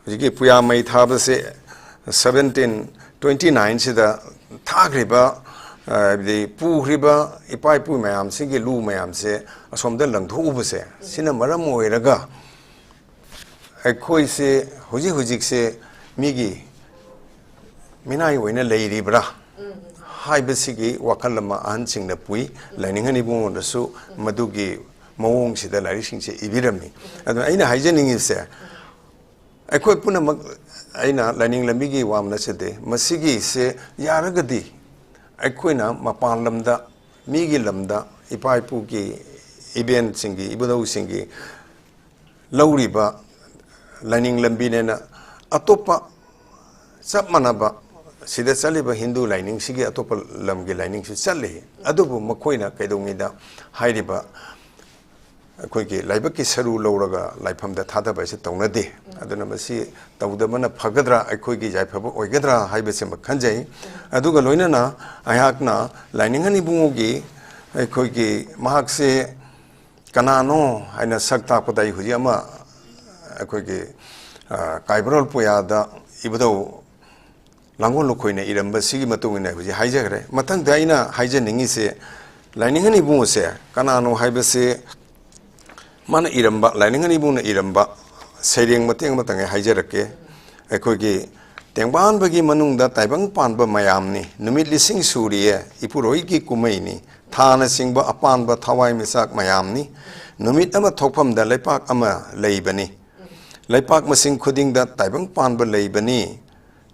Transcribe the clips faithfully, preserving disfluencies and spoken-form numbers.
ꯍꯧꯖꯤꯛꯀꯤ ꯄꯨꯌꯥ ꯃꯩ ꯊꯥꯕꯁꯦ ꯁꯕꯦꯟꯇꯤꯟ ꯇ꯭ꯋꯦꯟꯇꯤ ꯅꯥꯏꯟꯁꯤꯗ ꯊꯥꯈ꯭ꯔꯤꯕ, ꯍꯥꯏꯕꯗꯤ ꯄꯨꯈ꯭ꯔꯤꯕ ꯏꯄꯥ ꯏꯄꯨ ꯃꯌꯥꯝꯁꯤꯒꯤ ꯂꯨ ꯃꯌꯥꯝꯁꯦ ꯑꯁꯣꯝꯗ ꯂꯪꯊꯣꯛꯎꯕꯁꯦ, ꯁꯤꯅ ꯃꯔꯝ ꯑꯣꯏꯔꯒ ꯑꯩꯈꯣꯏꯁꯦ ꯍꯧꯖꯤꯛ ꯍꯧꯖꯤꯛꯁꯦ ꯃꯤꯒꯤ ꯃꯤꯅꯥꯏ ꯑꯣꯏꯅ ꯂꯩꯔꯤꯕ꯭ꯔꯥ ꯍꯥꯏꯕꯁꯤꯒꯤ ꯋꯥꯈꯜ ꯑꯃ ꯑꯍꯟꯁꯤꯡꯅ ꯄꯨꯏ꯫ ꯂꯥꯏꯅꯤꯡ ꯏꯕꯨꯡꯉꯣꯗꯁꯨ ꯃꯗꯨꯒꯤ ꯃꯑꯣꯡꯁꯤꯗ ꯂꯥꯏꯔꯤꯛꯁꯤꯡꯁꯦ ꯏꯕꯤꯔꯝꯃꯤ꯫ ꯑꯗꯨꯅ ꯑꯩꯅ ꯍꯥꯏꯖꯅꯤꯡꯉꯤꯁꯦ, ꯑꯩꯈꯣꯏ ꯄꯨꯝꯅꯃꯛ, ꯑꯩꯅ ꯂꯥꯏꯅꯤꯡ ꯂꯝꯕꯤꯒꯤ ꯋꯥ ꯅꯠꯆꯗꯦ, ꯃꯁꯤꯒꯤꯁꯦ ꯌꯥꯔꯒꯗꯤ ꯑꯩꯈꯣꯏꯅ ꯃꯄꯥꯟ ꯂꯝꯗ, ꯃꯤꯒꯤ ꯂꯝꯗ, ꯏꯄꯥ ꯏꯄꯨꯒꯤ ꯏꯕꯦꯟꯁꯤꯡꯒꯤ, ꯏꯕꯨꯙꯧꯁꯤꯡꯒꯤ ꯂꯧꯔꯤꯕ ꯂꯥꯏꯅꯤꯡ ꯂꯝꯕꯤꯅꯦꯅ ꯑꯇꯣꯞꯄ ꯆꯞ ꯃꯥꯟꯅꯕ ꯁꯤꯗ ꯆꯠꯂꯤꯕ ꯍꯤꯟꯗꯨ ꯂꯥꯏꯅꯤꯡꯁꯤꯒꯤ ꯑꯇꯣꯞꯄ ꯂꯝꯒꯤ ꯂꯥꯏꯅꯤꯡꯁꯨ ꯆꯠꯂꯤ꯫ ꯑꯗꯨꯕꯨ ꯃꯈꯣꯏꯅ ꯀꯩꯗꯧꯉꯩꯗ ꯍꯥꯏꯔꯤꯕ ꯑꯩꯈꯣꯏꯒꯤ ꯂꯥꯏꯕꯛꯀꯤ ꯁꯔꯨ ꯂꯧꯔꯒ ꯂꯥꯏꯐꯝꯗ ꯊꯥꯗꯕ ꯍꯥꯏꯁꯦ ꯇꯧꯅꯗꯦ꯫ ꯑꯗꯨꯅ ꯃꯁꯤ ꯇꯧꯗꯕꯅ ꯐꯒꯗ꯭ꯔꯥ, ꯑꯩꯈꯣꯏꯒꯤ ꯌꯥꯏꯐꯕ ꯑꯣꯏꯒꯗ꯭ꯔꯥ ꯍꯥꯏꯕꯁꯤꯃ ꯈꯟꯖꯩ꯫ ꯑꯗꯨꯒ ꯂꯣꯏꯅꯅ ꯑꯩꯍꯥꯛꯅ ꯂꯥꯏꯅꯤꯡ ꯏꯕꯨꯡꯉꯣꯒꯤ, ꯑꯩꯈꯣꯏꯒꯤ, ꯃꯍꯥꯛꯁꯦ ꯀꯅꯥꯅꯣ ꯍꯥꯏꯅ ꯁꯛ ꯇꯥꯛꯄꯗ ꯑꯩ ꯍꯧꯖꯤꯛ ꯑꯃ ꯑꯩꯈꯣꯏꯒꯤ, ꯑ, ꯀꯥꯏꯕꯔꯣꯜ ꯄꯨꯌꯥꯗ ꯏꯕꯨꯙꯧ ꯂꯥꯡꯒꯣꯜ ꯂꯨꯈꯣꯏꯅ ꯏꯔꯝꯕꯁꯤꯒꯤ ꯃꯇꯨꯡ ꯏꯟꯅ ꯍꯧꯖꯤꯛ ꯍꯥꯏꯖꯈ꯭ꯔꯦ꯫ ꯃꯊꯪꯗ ꯑꯩꯅ ꯍꯥꯏꯖꯅꯤꯡꯉꯤꯁꯦ, ꯂꯥꯏꯅꯤꯡ ꯏꯕꯨꯡꯉꯣꯁꯦ ꯀꯅꯥꯅꯣ ꯍꯥꯏꯕꯁꯦ, ꯃꯥꯅ ꯏꯔꯝꯕ, ꯂꯥꯏꯅꯤꯡ ꯏꯕꯨꯡꯅ ꯏꯔꯝꯕ ꯁꯩꯔꯦꯡ ꯃꯇꯦꯛ ꯑꯃꯇꯪ ꯑꯩ ꯍꯥꯏꯖꯔꯛꯀꯦ꯫ ꯑꯩꯈꯣꯏꯒꯤ ꯇꯦꯡꯕꯥꯟꯕꯒꯤ ꯃꯅꯨꯡꯗ ꯇꯥꯏꯕꯪ ꯄꯥꯟꯕ ꯃꯌꯥꯝꯅꯤ, ꯅꯨꯃꯤꯠ ꯂꯤꯁꯤꯡ ꯁꯨꯔꯤꯌꯦ, ꯏꯄꯨꯔꯣꯏꯒꯤ ꯀꯨꯝꯍꯩꯅꯤ, ꯊꯥꯅꯆꯤꯡꯕ ꯑꯄꯥꯟꯕ ꯊꯋꯥꯏ ꯃꯤꯆꯥꯛ ꯃꯌꯥꯝꯅꯤ, ꯅꯨꯃꯤꯠ ꯑꯃ ꯊꯣꯛꯐꯝꯗ ꯂꯩꯄꯥꯛ ꯑꯃ ꯂꯩꯕꯅꯤ, ꯂꯩꯄꯥꯛ ꯃꯁꯤꯡ ꯈꯨꯗꯤꯡꯗ ꯇꯥꯏꯕꯪ ꯄꯥꯟꯕ ꯂꯩꯕꯅꯤ,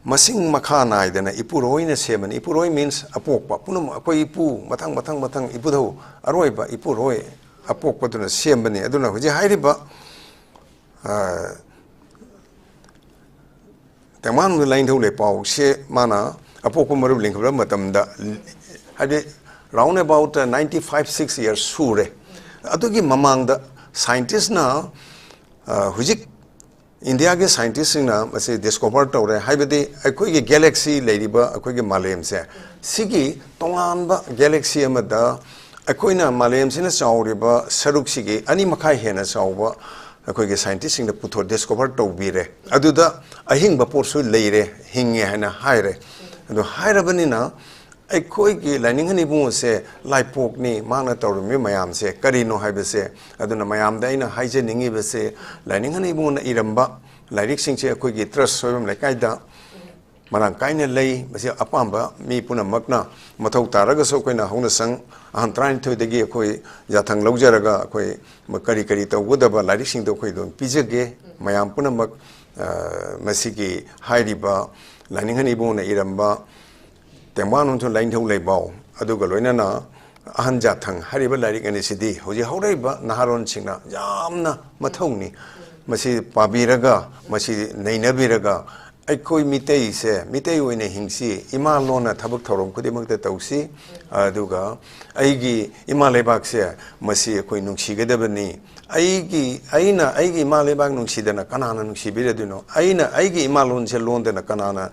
ꯃꯁꯤꯡ ꯃꯈꯥ ꯅꯥꯏꯗꯅ ꯏꯄꯨꯔꯣꯏꯅ ꯁꯦꯝꯕꯅꯤ꯫ ꯏꯄꯨꯔꯣꯏ means ꯑꯄꯣꯛꯄ꯫ ꯄꯨꯝꯅꯃꯛ ꯑꯩꯈꯣꯏ ꯏꯄꯨ ꯃꯊꯪ, ꯃꯊꯪ, ꯃꯊꯪ ꯏꯄꯨꯙꯧ ꯑꯔꯣꯏꯕ ꯏꯄꯨꯔꯣꯏ ꯑꯄꯣꯛꯄꯗꯨꯅ ꯁꯦꯝꯕꯅꯤ꯫ ꯑꯗꯨꯅ ꯍꯧꯖꯤꯛ ꯍꯥꯏꯔꯤꯕ, ꯑ, ꯇꯦꯡꯕꯥꯟꯕ ꯂꯥꯏꯅꯤꯡꯊꯧ ꯂꯩꯄꯥꯎꯁꯦ ꯃꯥꯅ ꯑꯄꯣꯛꯄ ꯃꯔꯨꯞ ꯂꯤꯡꯈꯠꯂꯕ ꯃꯇꯝꯗ, ꯍꯥꯏꯗꯤ, round about ninety five, six years ꯁꯨꯔꯦ꯫ ꯑꯗꯨꯒꯤ ꯃꯃꯥꯡꯗ scientistꯅ, ꯑ, ꯍꯧꯖꯤꯛ ꯏꯟꯗꯤꯌꯥꯒꯤ scientistꯁꯤꯡꯅ ꯃꯁꯤ discover ꯇꯧꯔꯦ, ꯍꯥꯏꯕꯗꯤ ꯑꯩꯈꯣꯏꯒꯤ galaxy ꯂꯩꯔꯤꯕ ꯑꯩꯈꯣꯏꯒꯤ ꯃꯥꯂꯦꯝꯁꯦ, ꯁꯤꯒꯤ ꯇꯣꯉꯥꯟꯕ galaxy ꯑꯃꯗ ꯑꯩꯈꯣꯏꯅ ꯃꯥꯂꯦꯝꯁꯤꯅ ꯆꯥꯎꯔꯤꯕ ꯁꯔꯨꯛꯁꯤꯒꯤ ꯑꯅꯤ ꯃꯈꯥꯏ ꯍꯦꯟꯅ ꯆꯥꯎꯕ ꯑꯩꯈꯣꯏꯒꯤ ꯁꯥꯏꯟꯇꯤꯁꯁꯤꯡꯅ ꯄꯨꯊꯣꯛ ꯗꯤꯁꯀꯣꯚꯔ ꯇꯧꯕꯤꯔꯦ꯫ ꯑꯗꯨꯗ ꯑꯍꯤꯡꯕ ꯄꯣꯠꯁꯨ ꯂꯩꯔꯦ, ꯍꯤꯡꯉꯦ ꯍꯥꯏꯅ ꯍꯥꯏꯔꯦ꯫ ꯑꯗꯨ ꯍꯥꯏꯔꯕꯅꯤꯅ ꯑꯩꯈꯣꯏꯒꯤ ꯂꯥꯏꯅꯤꯡꯍꯟ ꯏꯕꯨꯡꯉꯣꯁꯦ ꯂꯥꯏꯄꯣꯛꯅꯤ, ꯃꯍꯥꯛꯅ ꯇꯧꯔꯝꯃꯤꯕ ꯃꯌꯥꯝꯁꯦ ꯀꯔꯤꯅꯣ ꯍꯥꯏꯕꯁꯦ꯫ ꯑꯗꯨꯅ ꯃꯌꯥꯝꯗ ꯑꯩꯅ ꯍꯥꯏꯖꯅꯤꯡꯉꯤꯕꯁꯦ, ꯂꯥꯏꯅꯤꯡꯍꯟ ꯏꯕꯨꯡꯉꯣꯅ ꯏꯔꯝꯕ ꯂꯥꯏꯔꯤꯛꯁꯤꯡꯁꯦ ꯑꯩꯈꯣꯏꯒꯤ ꯇ꯭ꯔꯁ ꯁꯣꯏꯕꯝ ꯂꯩꯀꯥꯏꯗ ꯃꯔꯥꯡ ꯀꯥꯏꯅ ꯂꯩ꯫ ꯃꯁꯤ ꯑꯄꯥꯝꯕ ꯃꯤ ꯄꯨꯝꯅꯃꯛꯅ, ꯃꯊꯧ ꯇꯥꯔꯒꯁꯨ ꯑꯩꯈꯣꯏꯅ ꯍꯧꯅꯁꯪ ꯑꯍꯟ ꯇꯔꯥꯅꯤꯊꯣꯏꯗꯒꯤ ꯑꯩꯈꯣꯏ ꯌꯥꯊꯪ ꯂꯧꯖꯔꯒ ꯑꯩꯈꯣꯏ ꯀꯔꯤ ꯀꯔꯤ ꯇꯧꯒꯗꯕ ꯂꯥꯏꯔꯤꯛꯁꯤꯡꯗꯣ ꯑꯩꯈꯣꯏ ꯑꯗꯨꯝ ꯄꯤꯖꯒꯦ꯫ ꯃꯌꯥꯝ ꯄꯨꯝꯅꯃꯛ, ꯑ, ꯃꯁꯤꯒꯤ ꯍꯥꯏꯔꯤꯕ ꯂꯥꯏꯅꯤꯡꯍꯟ ꯏꯕꯨꯡꯅ ꯏꯔꯝꯕ ꯇꯦꯡꯕꯥꯡ ꯅꯣꯡꯊꯣꯟ ꯂꯥꯏꯅꯤꯡꯊꯧ ꯂꯩꯕꯥꯎ ꯑꯗꯨꯒ ꯂꯣꯏꯅꯅ ꯑꯍꯟ ꯖꯥꯊꯪ ꯍꯥꯏꯔꯤꯕ ꯂꯥꯏꯔꯤꯛ ꯑꯅꯤꯁꯤꯗꯤ ꯍꯧꯖꯤꯛ ꯍꯧꯔꯛꯏꯕ ꯅꯍꯥꯔꯣꯟꯁꯤꯡꯅ ꯌꯥꯝꯅ ꯃꯊꯧꯅꯤ꯫ ꯃꯁꯤ ꯄꯥꯕꯤꯔꯒ, ꯃꯁꯤ ꯅꯩꯅꯕꯤꯔꯒ, ꯑꯩꯈꯣꯏ ꯃꯤꯇꯩꯁꯦ ꯃꯤꯇꯩ ꯑꯣꯏꯅ ꯍꯤꯡꯁꯤ, ꯏꯃꯥ ꯂꯣꯟꯅ ꯊꯕꯛ ꯊꯧꯔꯝ ꯈꯨꯗꯤꯡꯃꯛꯇ ꯇꯧꯁꯤ, ꯑꯗꯨꯒ ꯑꯩꯒꯤ ꯏꯃꯥ ꯂꯩꯕꯥꯛꯁꯦ ꯃꯁꯤ ꯑꯩꯈꯣꯏ ꯅꯨꯡꯁꯤꯒꯗꯕꯅꯤ꯫ ꯑꯩꯒꯤ, ꯑꯩꯅ ꯑꯩꯒꯤ ꯏꯃꯥ ꯂꯩꯕꯥꯛ ꯅꯨꯡꯁꯤꯗꯅ ꯀꯅꯥꯅ ꯅꯨꯡꯁꯤꯕꯤꯔꯗꯣꯏꯅꯣ? ꯑꯩꯅ ꯑꯩꯒꯤ ꯏꯃꯥ ꯂꯣꯟꯁꯦ ꯂꯣꯟꯗꯅ ꯀꯅꯥꯅ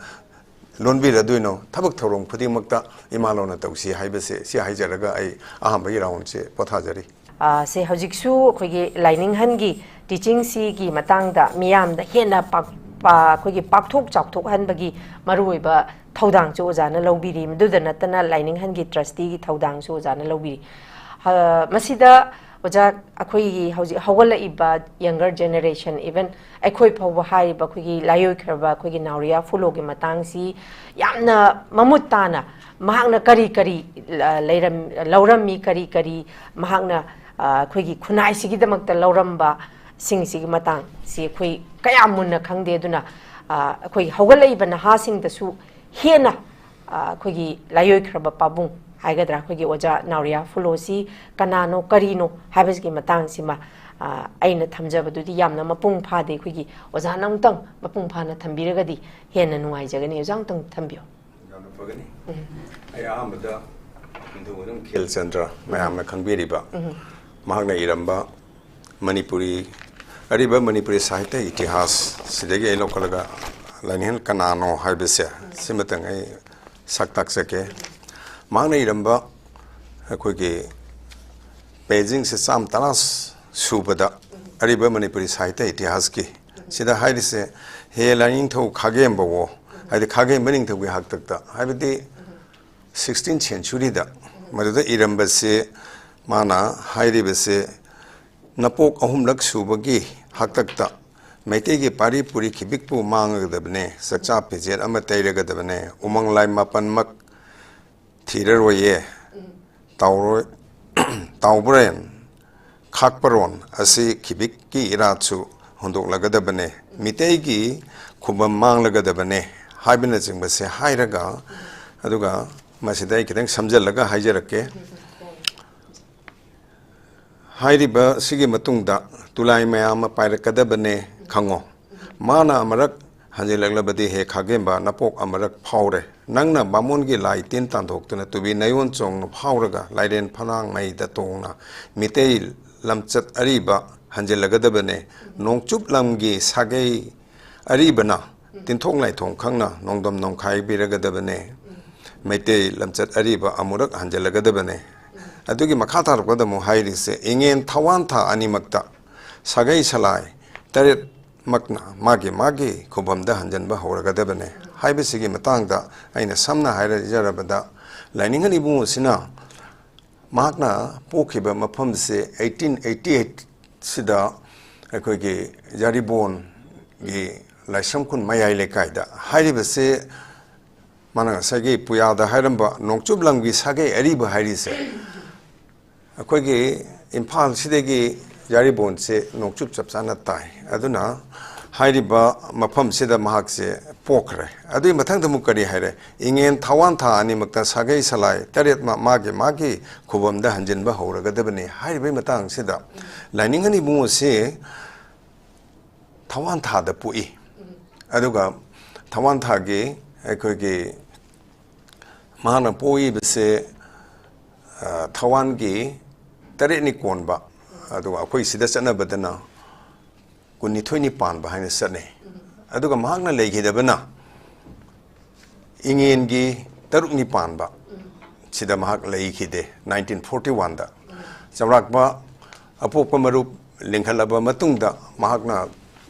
ꯂꯣꯟꯕꯤꯔꯗꯣꯏꯅꯣ? ꯊꯕꯛ ꯊꯧꯔꯝ ꯈꯨꯗꯤꯡꯃꯛꯇ ꯏꯃꯥ ꯂꯣꯟꯅ ꯇꯧꯁꯤ ꯍꯥꯏꯕꯁꯦ, ꯁꯤ ꯍꯥꯏꯖꯔꯒ ꯑꯩ ꯑꯍꯥꯟꯕꯒꯤ ꯔꯥꯎꯟꯁꯦ ꯄꯣꯊꯥꯖꯔꯤ꯫ ꯑ, ꯁꯦ, ꯍꯧꯖꯤꯛꯁꯨ ꯑꯩꯈꯣꯏꯒꯤ ꯂꯥꯏꯅꯤꯡꯍꯟꯒꯤ ꯇꯤꯆꯤꯡꯁꯤꯒꯤ ꯃꯇꯥꯡꯗ ꯃꯤꯌꯥꯝꯗ ꯍꯦꯟꯅ ꯄꯥꯛ-, ꯄꯥ-, ꯑꯩꯈꯣꯏꯒꯤ ꯄꯥꯛꯊꯣꯛ ꯆꯥꯎꯊꯣꯛꯍꯟꯕꯒꯤ ꯃꯔꯨꯑꯣꯏꯕ ꯊꯧꯗꯥꯡꯁꯨ ꯑꯣꯖꯥꯅ ꯂꯧꯕꯤꯔꯤ꯫ ꯃꯗꯨꯗ ꯅꯠꯇꯅ ꯂꯥꯏꯅꯤꯡꯍꯟꯒꯤ ꯇ꯭ꯔꯁꯇꯤꯒꯤ ꯊꯧꯗꯥꯡꯁꯨ ꯑꯣꯖꯥꯅ ꯂꯧꯕꯤꯔꯤ꯫ ꯑ, ꯃꯁꯤꯗ ꯑꯣꯖꯥ, ꯑꯩꯈꯣꯏꯒꯤ ꯍꯧꯖꯤꯛ ꯍꯧꯒꯠꯂꯛꯏꯕ younger generation, even ꯑꯩꯈꯣꯏ ꯐꯥꯎꯕ ꯍꯥꯏꯔꯤꯕ ꯑꯩꯈꯣꯏꯒꯤ ꯂꯥꯏꯑꯣꯏꯈ꯭ꯔꯕ ꯑꯩꯈꯣꯏꯒꯤ ꯅꯥꯎꯔꯤꯌꯥ ꯐꯨꯂꯣꯒꯤ ꯃꯇꯥꯡꯁꯤ ꯌꯥꯝꯅ ꯃꯃꯨꯠ ꯇꯥꯅ ꯃꯍꯥꯛꯅ ꯀꯔꯤ ꯀꯔꯤ, ꯑ, ꯂꯩꯔꯝ-, ꯂꯧꯔꯝꯃꯤ, ꯀꯔꯤ ꯀꯔꯤ ꯃꯍꯥꯛꯅ, ꯑ, ꯑꯩꯈꯣꯏꯒꯤ ꯈꯨꯟꯅꯥꯏꯁꯤꯒꯤꯗꯃꯛꯇ ꯂꯧꯔꯝꯕ ꯁꯤꯡꯁꯤꯒꯤ ꯃꯇꯥꯡꯁꯤ ꯑꯩꯈꯣꯏ ꯀꯌꯥ ꯃꯨꯟꯅ ꯈꯪꯗꯦ꯫ ꯑꯗꯨꯅ, ꯑ, ꯑꯩꯈꯣꯏ ꯍꯧꯒꯠꯂꯛꯏꯕ ꯅꯍꯥꯁꯤꯡꯗꯁꯨ ꯍꯦꯟꯅ, ꯑ, ꯑꯩꯈꯣꯏꯒꯤ ꯂꯥꯏꯑꯣꯏꯈ꯭ꯔꯕ ꯄꯥꯕꯨꯡ ꯍꯥꯏꯒꯗ꯭ꯔꯥ, ꯑꯩꯈꯣꯏꯒꯤ ꯑꯣꯖꯥ ꯅꯥꯎꯔꯤꯌꯥ ꯐꯨꯂꯣꯁꯤ ꯀꯅꯥꯅꯣ, ꯀꯔꯤꯅꯣ ꯍꯥꯏꯕꯁꯤꯒꯤ ꯃꯇꯥꯡꯁꯤꯃ, ꯑ, ꯑꯩꯅ ꯊꯝꯖꯕꯗꯨꯗꯤ ꯌꯥꯝꯅ ꯃꯄꯨꯡ ꯐꯥꯗꯦ꯫ ꯑꯩꯈꯣꯏꯒꯤ ꯑꯣꯖꯥꯅ ꯑꯃꯨꯛꯇꯪ ꯃꯄꯨꯡ ꯐꯥꯅ ꯊꯝꯕꯤꯔꯒꯗꯤ ꯍꯦꯟꯅ ꯅꯨꯡꯉꯥꯏꯖꯒꯅꯤ꯫ ꯑꯣꯖꯥ ꯑꯃꯨꯛꯇꯪ ꯊꯝꯕꯤꯌꯨ꯫ ꯌꯥꯝꯅ ꯐꯒꯅꯤ꯫ ꯑꯩ ꯑꯍꯥꯟꯕꯗ ꯅꯤꯡꯊꯧ ꯑꯗꯨꯝ ꯈꯦꯜꯆꯟꯗ꯭ꯔ, ꯃꯌꯥꯝꯅ ꯈꯪꯕꯤꯔꯤꯕ, ꯃꯍꯥꯛꯅ ꯏꯔꯝꯕ ꯃꯅꯤꯄꯨꯔꯤ, ꯑꯔꯤꯕ ꯃꯅꯤꯄꯨꯔꯤ ꯁꯥꯍꯤꯇ꯭ꯌ ꯏꯇꯤꯍꯥꯁ ꯁꯤꯗꯒꯤ ꯑꯩ ꯂꯧꯈꯠꯂꯒ ꯂꯥꯏꯅꯤꯡꯍꯟ ꯀꯅꯥꯅꯣ ꯍꯥꯏꯕꯁꯦ ꯁꯤꯃꯇꯪ ꯑꯩ ꯁꯛ ꯇꯥꯛꯆꯒꯦ꯫ ꯃꯍꯥꯛꯅ ꯏꯔꯝꯕ ꯑꯩꯈꯣꯏꯒꯤ ꯄꯦꯖꯤꯡꯁꯦ ꯆꯥꯝ ꯇꯔꯥ ꯁꯨꯕꯗ ꯑꯔꯤꯕ ꯃꯅꯤꯄꯨꯔꯤ ꯁꯥꯍꯤꯇ꯭ꯌ ꯏꯇꯤꯍꯥꯁꯀꯤ ꯁꯤꯗ ꯍꯥꯏꯔꯤꯁꯦ, ꯍꯦ ꯂꯥꯏꯅꯤꯡꯊꯧ ꯈꯥꯒꯦꯝꯕꯋꯣ, ꯍꯥꯏꯗꯤ ꯈꯥꯒꯦꯝꯕ ꯅꯤꯡꯊꯧꯒꯤ ꯍꯥꯛꯇꯛꯇ, ꯍꯥꯏꯕꯗꯤ ꯁꯤꯛꯁꯇꯤꯟ ꯁꯦꯟꯆꯨꯔꯤꯗ ꯃꯗꯨꯗ ꯏꯔꯝꯕꯁꯦ, ꯃꯥꯅ ꯍꯥꯏꯔꯤꯕꯁꯦ, ꯅꯄꯣꯛ ꯑꯍꯨꯝꯂꯛ ꯁꯨꯕꯒꯤ ꯍꯥꯛꯇꯛꯇ ꯃꯩꯇꯩꯒꯤ ꯄꯥꯔꯤ ꯄꯨꯔꯤ ꯈꯤꯕꯤꯛꯄꯨ ꯃꯥꯡꯉꯒꯗꯕꯅꯦ, ꯆꯥꯛꯆꯥ ꯐꯤꯖꯦꯠ ꯑꯃ ꯇꯩꯔꯒꯗꯕꯅꯦ, ꯎꯃꯪ ꯂꯥꯏ ꯃꯥꯄꯟꯃꯛ ꯊꯤꯔꯔꯣꯏꯌꯦ, ꯇꯥꯎꯔꯣꯏ-, ꯇꯥꯎꯕ꯭ꯔꯦꯟ ꯈꯥꯛꯄꯔꯣꯟ ꯑꯁꯤ ꯈꯤꯕꯤꯛꯀꯤ ꯏꯔꯥꯠꯁꯨ ꯍꯨꯟꯗꯣꯛꯂꯒꯗꯕꯅꯦ, ꯃꯤꯇꯩꯒꯤ ꯈꯨꯕꯝ ꯃꯥꯡꯂꯒꯗꯕꯅꯦ ꯍꯥꯏꯕꯅꯆꯤꯡꯕꯁꯦ ꯍꯥꯏꯔꯒ, ꯑꯗꯨꯒ ꯃꯁꯤꯗ ꯑꯩ ꯈꯤꯇꯪ ꯁꯝꯖꯜꯂꯒ ꯍꯥꯏꯖꯔꯛꯀꯦ꯫ ꯍꯥꯏꯔꯤꯕ ꯁꯤꯒꯤ ꯃꯇꯨꯡꯗ ꯇꯨꯂꯥꯏ ꯃꯌꯥꯝ ꯑꯃ ꯄꯥꯏꯔꯛꯀꯗꯕꯅꯦ ꯈꯪꯉꯣ꯫ ꯃꯥꯅ ꯑꯃꯔꯛ ꯍꯟꯖꯤꯜꯂꯛꯂꯕꯗꯤ ꯍꯦ ꯈꯥꯒꯦꯝꯕ ꯅꯄꯣꯛ ꯑꯃꯔꯛ ꯐꯥꯎꯔꯦ꯫ ꯅꯪꯅ ꯕꯥꯃꯣꯟꯒꯤ ꯂꯥꯏ ꯇꯤꯟ ꯇꯥꯟꯊꯣꯛꯇꯨꯅ ꯇꯨꯕꯤ ꯅꯌꯣꯟ ꯆꯣꯡꯅ ꯐꯥꯎꯔꯒ ꯂꯥꯏꯔꯦꯟ ꯐꯅꯥꯡ ꯃꯩꯗ ꯇꯣꯡꯅ ꯃꯤꯇꯩ ꯂꯝꯆꯠ ꯑꯔꯤꯕ ꯍꯟꯖꯤꯜꯂꯒꯗꯕꯅꯦ꯫ ꯅꯣꯡꯆꯨꯞ ꯂꯝꯒꯤ ꯁꯥꯒꯩ ꯑꯔꯤꯕꯅ ꯇꯤꯟꯊꯣꯛ ꯂꯥꯏꯊꯣꯡ ꯈꯪꯅ ꯅꯣꯡꯗꯝ ꯅꯣꯡꯈꯥꯏꯕꯤꯔꯒꯗꯕꯅꯦ꯫ ꯃꯩꯇꯩ ꯂꯝꯆꯠ ꯑꯔꯤꯕ ꯑꯃꯨꯔꯛ ꯍꯟꯖꯤꯜꯂꯒꯗꯕꯅꯦ꯫ ꯑꯗꯨꯒꯤ ꯃꯈꯥ ꯇꯥꯔꯛꯄꯗ ꯑꯃꯨꯛ ꯍꯥꯏꯔꯤꯁꯦ, ꯏꯉꯦꯟ ꯊꯋꯥꯟ ꯊꯥ ꯑꯅꯤꯃꯛꯇ ꯁꯥꯒꯩ ꯁꯂꯥꯏ ꯇꯔꯦꯠꯃꯛꯅ ꯃꯥꯒꯤ ꯃꯥꯒꯤ ꯈꯨꯕꯝꯗ ꯍꯟꯖꯤꯟꯕ ꯍꯧꯔꯒꯗꯕꯅꯦ ꯍꯥꯏꯕꯁꯤꯒꯤ ꯃꯇꯥꯡꯗ ꯑꯩꯅ ꯁꯝꯅ ꯍꯥꯏꯖꯔꯕꯗ, ꯂꯥꯏꯅꯤꯡꯍꯟ ꯏꯕꯨꯡꯉꯣꯁꯤꯅ ꯃꯍꯥꯛꯅ ꯄꯣꯛꯈꯤꯕ ꯃꯐꯝꯁꯦ ꯑꯩꯠꯇꯤꯟ ꯑꯩꯠꯇꯤ ꯑꯩꯠ ꯁꯤꯗ ꯑꯩꯈꯣꯏꯒꯤ ꯌꯥꯔꯤꯕꯣꯟꯒꯤ ꯂꯥꯏꯁ꯭ꯔꯝ ꯈꯨꯟ ꯃꯌꯥꯏ ꯂꯩꯀꯥꯏꯗ꯫ ꯍꯥꯏꯔꯤꯕꯁꯦ ꯃꯥꯅ ꯉꯁꯥꯏꯒꯤ ꯄꯨꯌꯥꯗ ꯍꯥꯏꯔꯝꯕ ꯅꯣꯡꯆꯨꯞ ꯂꯝꯒꯤ ꯁꯥꯒꯩ ꯑꯔꯤꯕ ꯍꯥꯏꯔꯤꯁꯦ ꯑꯩꯈꯣꯏꯒꯤ ꯏꯝꯐꯥꯜꯁꯤꯗꯒꯤ ꯌꯥꯔꯤꯕꯣꯟꯁꯦ ꯅꯣꯡꯆꯨꯞ ꯆꯞ ꯆꯥꯅ ꯇꯥꯏ꯫ ꯑꯗꯨꯅ ꯍꯥꯏꯔꯤꯕ ꯃꯐꯝꯁꯤꯗ ꯃꯍꯥꯛꯁꯦ ꯄꯣꯛꯈ꯭ꯔꯦ꯫ ꯑꯗꯨꯒꯤ ꯃꯊꯪꯗ ꯑꯃꯨꯛ ꯀꯔꯤ ꯍꯥꯏꯔꯦ? ꯏꯉꯦꯟ ꯊꯋꯥꯟ ꯊꯥ ꯑꯅꯤꯃꯛꯇ ꯁꯥꯒꯩ ꯁꯂꯥꯏ ꯇꯔꯦꯠꯃꯛ ꯃꯥꯒꯤ ꯃꯥꯒꯤ ꯈꯨꯕꯝꯗ ꯍꯟꯖꯤꯟꯕ ꯍꯧꯔꯒꯗꯕꯅꯤ ꯍꯥꯏꯔꯤꯕꯒꯤ ꯃꯇꯥꯡꯁꯤꯗ, ꯂꯥꯏꯅꯤꯡꯍꯟ ꯏꯕꯨꯡꯉꯣꯁꯤ ꯊꯋꯥꯟ ꯊꯥꯗ ꯄꯣꯛꯏ꯫ ꯑꯗꯨꯒ ꯊꯋꯥꯟ ꯊꯥꯒꯤ ꯑꯩꯈꯣꯏꯒꯤ ꯃꯍꯥꯛꯅ ꯄꯣꯛꯏꯕꯁꯦ, ꯑ, ꯊꯋꯥꯟꯒꯤ ꯇꯔꯦꯠꯅꯤ ꯀꯣꯟꯕ, ꯑꯗꯨꯒ ꯑꯩꯈꯣꯏ ꯁꯤꯗ ꯆꯠꯅꯕꯗꯅ ꯀꯨꯟꯅꯤꯊꯣꯏꯅꯤ ꯄꯥꯟꯕ ꯍꯥꯏꯅ ꯆꯠꯅꯩ꯫ ꯑꯗꯨꯒ ꯃꯍꯥꯛꯅ ꯂꯩꯈꯤꯗꯕꯅ ꯏꯉꯦꯟꯒꯤ ꯇꯔꯨꯛꯅꯤ ꯄꯥꯟꯕ ꯁꯤꯗ ꯃꯍꯥꯛ ꯂꯩꯈꯤꯗꯦ, ꯅꯥꯏꯟꯇꯤꯟ ꯐꯣꯔꯇꯤ ꯋꯥꯟꯗ꯫ ꯆꯥꯎꯔꯥꯛꯄ ꯑꯄꯣꯛꯄ ꯃꯔꯨꯞ ꯂꯤꯡꯈꯠꯂꯕ ꯃꯇꯨꯡꯗ ꯃꯍꯥꯛꯅ